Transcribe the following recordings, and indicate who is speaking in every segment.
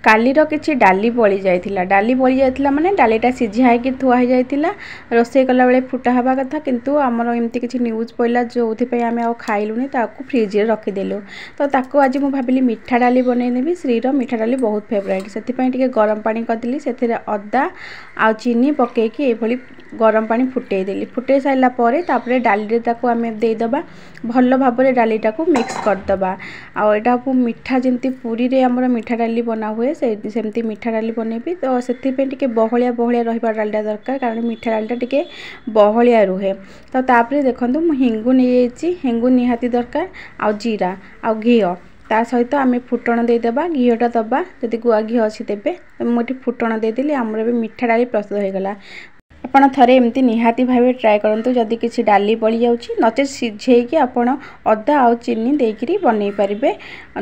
Speaker 1: କାଲିର କିଛି ଡାଲି ବଳି ଯାଇଥିଲା। ଡାଲି ବଳି ଯାଇଥିଲା ମାନେ ଡାଲିଟା ସିଝା ହେଇକି ଥୁଆ ହେଇଯାଇଥିଲା, ରୋଷେଇ କଲାବେଳେ ଫୁଟା ହେବା କଥା। କିନ୍ତୁ ଆମର ଏମିତି କିଛି ନ୍ୟୁଜ୍ ପଡ଼ିଲା, ଯେଉଁଥିପାଇଁ ଆମେ ଆଉ ଖାଇଲୁନି, ତାକୁ ଫ୍ରିଜ୍ରେ ରଖିଦେଲୁ। ତ ତାକୁ ଆଜି ମୁଁ ଭାବିଲି ମିଠା ଡାଲି ବନେଇଦେବି। ଶ୍ରୀର ମିଠା ଡାଲି ବହୁତ ଫେଭରାଇଟ୍। ସେଥିପାଇଁ ଟିକେ ଗରମ ପାଣି କରିଦେଲି, ସେଥିରେ ଅଦା ଆଉ ଚିନି ପକାଇକି ଏଇଭଳି ଗରମ ପାଣି ଫୁଟେଇ ଦେଲି। ଫୁଟେଇ ସାରିଲା ପରେ ତାପରେ ଡାଲିରେ ତାକୁ ଆମେ ଦେଇଦେବା, ଭଲ ଭାବରେ ଡାଲିଟାକୁ ମିକ୍ସ କରିଦେବା। ଆଉ ଏଇଟାକୁ ମିଠା, ଯେମିତି ପୁରୀରେ ଆମର ମିଠା ଡାଲି ବନା ହୁଏ, ସେ ସେମିତି ମିଠା ଡାଲି ବନେଇବି। ତ ସେଥିପାଇଁ ଟିକେ ବହଳିଆ ବହଳିଆ ରହିବା ଡାଲିଟା ଦରକାର, କାରଣ ମିଠା ଡାଲିଟା ଟିକେ ବହଳିଆ ରୁହେ। ତ ତାପରେ ଦେଖନ୍ତୁ, ମୁଁ ହେଙ୍ଗୁ ନେଇଯାଇଛି, ହେଙ୍ଗୁ ନିହାତି ଦରକାର, ଆଉ ଜିରା ଆଉ ଘିଅ। ତା ସହିତ ଆମେ ଫୁଟଣ ଦେଇଦେବା, ଘିଅଟା ଦେବା, ଯଦି ଗୁଆ ଘିଅ ଅଛି ଦେବେ। ମୁଁ ଏଠି ଫୁଟଣ ଦେଇଦେଲି। ଆମର ଏବେ ମିଠା ଡାଲି ପ୍ରସ୍ତୁତ ହୋଇଗଲା। ଆପଣ ଥରେ ଏମିତି ନିହାତି ଭାବେ ଟ୍ରାଏ କରନ୍ତୁ ଯଦି କିଛି ଡାଲି ବଳିଯାଉଛି, ନଚେତ୍ ସିଝେଇକି ଆପଣ ଅଦା ଆଉ ଚିନି ଦେଇକରି ବନେଇ ପାରିବେ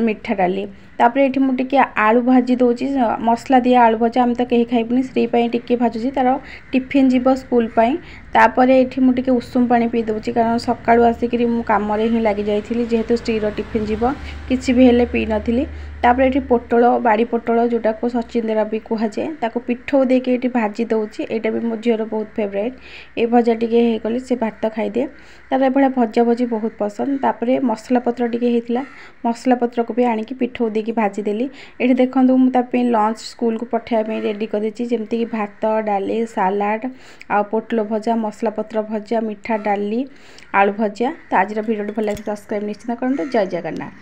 Speaker 1: ମିଠା ଡାଲି। ତାପରେ ଏଠି ମୁଁ ଟିକେ ଆଳୁ ଭାଜି ଦେଉଛି, ମସଲା ଦିଆ ଆଳୁ ଭଜା। ଆମେ ତ କେହି ଖାଇବୁନି, ସ୍ତ୍ରୀ ପାଇଁ ଟିକେ ଭାଜୁଛି, ତା'ର ଟିଫିନ୍ ଯିବ ସ୍କୁଲ ପାଇଁ। ତାପରେ ଏଠି ମୁଁ ଟିକେ ଉଷୁମ ପାଣି ପିଇ ଦେଉଛି, କାରଣ ସକାଳୁ ଆସିକିରି ମୁଁ କାମରେ ହିଁ ଲାଗିଯାଇଥିଲି। ଯେହେତୁ ସ୍ତ୍ରୀର ଟିଫିନ୍ ଯିବ, କିଛି ବି ହେଲେ ପିଇନଥିଲି। ତାପରେ ଏଠି ପୋଟଳ, ବାଡ଼ି ପୋଟଳ ଯେଉଁଟାକୁ ସଚିନ୍ଦ୍ରା ବି କୁହାଯାଏ, ତାକୁ ପିଠଉ ଦେଇକି ଏଠି ଭାଜି ଦେଉଛି। ଏଇଟା ବି ମୋ ଝିଅର ବହୁତ ଫେଭରାଇଟ୍। ଏ ଭଜା ଟିକେ ହେଇଗଲେ ସେ ଭାତ ଖାଇଦିଏ। ତାର ଏଭଳିଆ ଭଜା ଭଜି ବହୁତ ପସନ୍ଦ। ତାପରେ ମସଲା ପତ୍ର ଟିକେ ହେଇଥିଲା, ମସଲା ପତ୍ରକୁ ବି ଆଣିକି ପିଠଉ ଦେଇକି ଭାଜିଦେଲି। ଏଠି ଦେଖନ୍ତୁ, ମୁଁ ତା ପାଇଁ ଲଞ୍ଚ ସ୍କୁଲକୁ ପଠାଇବା ପାଇଁ ରେଡ଼ି କରିଦେଇଛି, ଯେମିତିକି ଭାତ, ଡାଲି, ସାଲାଡ଼ ଆଉ ପୋଟଳ ଭଜା, ମସଲା ପତ୍ର ଭଜା, ମିଠା ଡାଲି, ଆଳୁ ଭଜା। ତ ଆଜିର ଭିଡ଼ିଓଟି ଭଲ ଲାଗିଛି, ସବସ୍କ୍ରାଇବ୍ ନିଶ୍ଚିତ କରନ୍ତୁ। ଜୟ ଜଗନ୍ନାଥ।